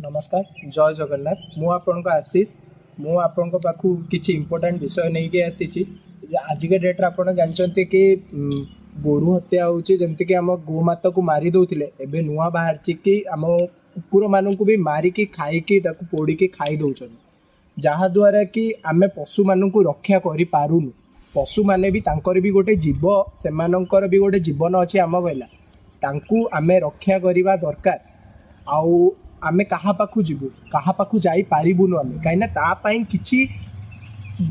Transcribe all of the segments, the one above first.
ନମସ୍କାର, ଜୟ ଜଗନ୍ନାଥ। ମୁଁ ଆପଣଙ୍କ ଆଶିଷ। ମୁଁ ଆପଣଙ୍କ ପାଖକୁ କିଛି ଇମ୍ପୋର୍ଟାଣ୍ଟ ବିଷୟ ନେଇକି ଆସିଛି ଯେ ଆଜିକା ଡେଟ୍ରେ ଆପଣ ଜାଣିଛନ୍ତି କି ଗୋରୁ ହତ୍ୟା ହେଉଛି। ଯେମିତିକି ଆମ ଗୋମାତାକୁ ମାରି ଦେଉଥିଲେ, ଏବେ ନୂଆ ବାହାରିଛି କି ଆମ କୁକୁରମାନଙ୍କୁ ବି ମାରିକି ଖାଇକି, ତାକୁ ପୋଡ଼ିକି ଖାଇ ଦେଉଛନ୍ତି, ଯାହାଦ୍ୱାରା କି ଆମେ ପଶୁମାନଙ୍କୁ ରକ୍ଷା କରିପାରୁନୁ। ପଶୁମାନେ ବି, ତାଙ୍କର ବି ଗୋଟେ ଜୀବ, ସେମାନଙ୍କର ବି ଗୋଟେ ଜୀବନ ଅଛି ଆମ ଭଳିଆ। ତାଙ୍କୁ ଆମେ ରକ୍ଷା କରିବା ଦରକାର। ଆଉ ଆମେ କାହା ପାଖକୁ ଯିବୁ? କାହା ପାଖକୁ ଯାଇପାରିବୁନୁ ଆମେ, କାହିଁକିନା ତା ପାଇଁ କିଛି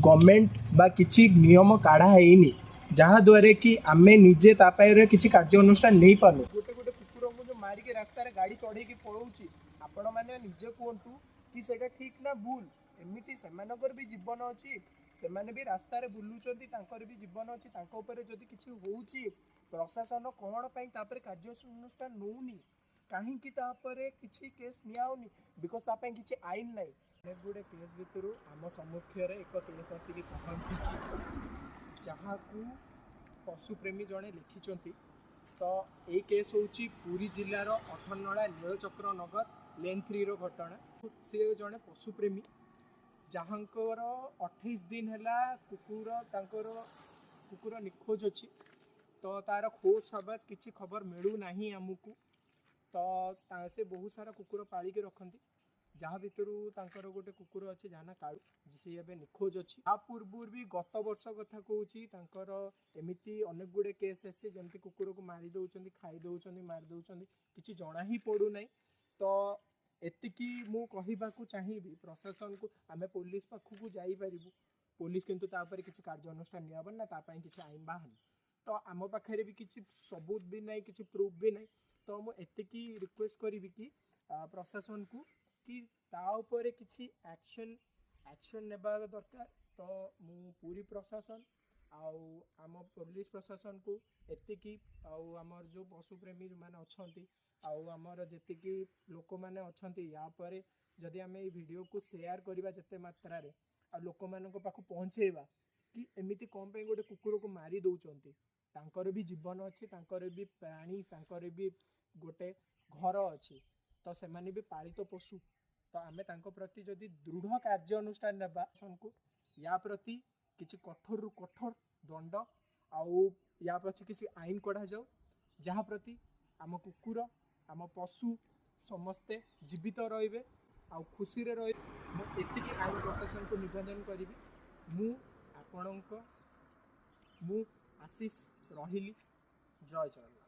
ଗଭର୍ଣ୍ଣମେଣ୍ଟ ବା କିଛି ନିୟମ କାଢ଼ା ହେଇନି, ଯାହାଦ୍ୱାରା କି ଆମେ ନିଜେ ତା ପାଇଁରେ କିଛି କାର୍ଯ୍ୟାନୁଷ୍ଠାନ ନେଇପାରୁନୁ। ଗୋଟେ ଗୋଟେ କୁକୁରଙ୍କୁ ଯେଉଁ ମାରିକି ରାସ୍ତାରେ ଗାଡ଼ି ଚଢ଼େଇକି ପଳଉଛି, ଆପଣମାନେ ନିଜେ କୁହନ୍ତୁ କି ସେଇଟା ଠିକ୍ ନା ଭୁଲ? ଏମିତି ସେମାନଙ୍କର ବି ଜୀବନ ଅଛି, ସେମାନେ ବି ରାସ୍ତାରେ ବୁଲୁଛନ୍ତି, ତାଙ୍କର ବି ଜୀବନ ଅଛି। ତାଙ୍କ ଉପରେ ଯଦି କିଛି ହେଉଛି, ପ୍ରଶାସନ କ'ଣ ପାଇଁ ତାପରେ କାର୍ଯ୍ୟାନୁଷ୍ଠାନ ନେଉନି? କାହିଁକି ତାପରେ କିଛି କେସ୍ ନିଆହେଉନି? Because ତା ପାଇଁ କିଛି ଆଇନ ନାହିଁ। ଅନେକ ଗୁଡ଼ିଏ କେସ୍ ଭିତରୁ ଆମ ସମ୍ମୁଖରେ ଏକ କେସ୍ ଆସିକି ପହଞ୍ଚିଛି, ଯାହାକୁ ପଶୁପ୍ରେମୀ ଜଣେ ଲେଖିଛନ୍ତି। ତ ଏଇ କେସ୍ ହେଉଛି ପୁରୀ ଜିଲ୍ଲାର ଅଠରନଳା ନୀଳଚକ୍ର ନଗର ଲେନ୍ 3ର ଘଟଣା। ସେ ଜଣେ ପଶୁପ୍ରେମୀ, ଯାହାଙ୍କର 28 ଦିନ ହେଲା କୁକୁର, ତାଙ୍କର କୁକୁର ନିଖୋଜ ଅଛି। ତ ତାର ଖୋଜ ଖବର, କିଛି ଖବର ମିଳୁନାହିଁ ଆମକୁ। ତ ସେ ବହୁତ ସାରା କୁକୁର ପାଳିକି ରଖନ୍ତି, ଯାହା ଭିତରୁ ତାଙ୍କର ଗୋଟେ କୁକୁର ଅଛି, ଯାହା ନାଁ କାଳୁ। ସିଏ ଏବେ ନିଖୋଜ ଅଛି। ତା ପୂର୍ବରୁ ବି, ଗତ ବର୍ଷ କଥା କହୁଛି, ତାଙ୍କର ଏମିତି ଅନେକ ଗୁଡ଼ିଏ କେସ୍ ଆସିଛି, ଯେମିତି କୁକୁରକୁ ମାରି ଦେଉଛନ୍ତି, ଖାଇ ଦେଉଛନ୍ତି, ମାରି ଦେଉଛନ୍ତି, କିଛି ଜଣା ହିଁ ପଡ଼ୁନାହିଁ। ତ ଏତିକି ମୁଁ କହିବାକୁ ଚାହିଁବି ପ୍ରଶାସନକୁ, ଆମେ ପୋଲିସ ପାଖକୁ ଯାଇପାରିବୁ, ପୋଲିସ କିନ୍ତୁ ତା ଉପରେ କିଛି କାର୍ଯ୍ୟାନୁଷ୍ଠାନ ନିଆହବନି ନା ତା ପାଇଁ କିଛି ଆଇନ ବାହାରିନି। ତ ଆମ ପାଖରେ ବି କିଛି ସବୁତ ବି ନାହିଁ, କିଛି ପ୍ରୁଫ୍ ବି ନାହିଁ। ତ ମୁଁ ଏତିକି ରିକ୍ୱେଷ୍ଟ କରିବି କି ପ୍ରଶାସନକୁ କି ତା ଉପରେ କିଛି ଆକ୍ସନ୍ ନେବା ଦରକାର। ତ ମୁଁ ପୁରୀ ପ୍ରଶାସନ ଆଉ ଆମ ପୋଲିସ ପ୍ରଶାସନକୁ ଏତିକି, ଆଉ ଆମର ଯେଉଁ ପଶୁପ୍ରେମୀ ଯେଉଁମାନେ ଅଛନ୍ତି, ଆଉ ଆମର ଯେତିକି ଲୋକମାନେ ଅଛନ୍ତି, ୟା ପରେ ଯଦି ଆମେ ଏଇ ଭିଡ଼ିଓକୁ ସେୟାର କରିବା ଯେତେ ମାତ୍ରାରେ ଆଉ ଲୋକମାନଙ୍କ ପାଖକୁ ପହଞ୍ଚେଇବା କି ଏମିତି କ'ଣ ପାଇଁ ଗୋଟେ କୁକୁରକୁ ମାରି ଦେଉଛନ୍ତି, ତାଙ୍କର ବି ଜୀବନ ଅଛି, ତାଙ୍କର ବି ପ୍ରାଣୀ, ତାଙ୍କର ବି ଗୋଟେ ଘର ଅଛି, ତ ସେମାନେ ବି ପାଳିତ ପଶୁ। ତ ଆମେ ତାଙ୍କ ପ୍ରତି ଯଦି ଦୃଢ଼ କାର୍ଯ୍ୟାନୁଷ୍ଠାନ ନେବା ୟା ପ୍ରତି କିଛି କଠୋରରୁ କଠୋର ଦଣ୍ଡ, ଆଉ ୟା ପଛେ କିଛି ଆଇନ କଢ଼ାଯାଉ, ଯାହା ପ୍ରତି ଆମ କୁକୁର, ଆମ ପଶୁ ସମସ୍ତେ ଜୀବିତ ରହିବେ ଆଉ ଖୁସିରେ ରହିବେ। ମୁଁ ଏତିକି ଆଇନ ପ୍ରଶାସନକୁ ନିବେଦନ କରିବି। ମୁଁ ଆପଣଙ୍କ, ମୁଁ ଆଶିଷ ରହିଲି। ଜୟ ଜଗନ୍ନାଥ।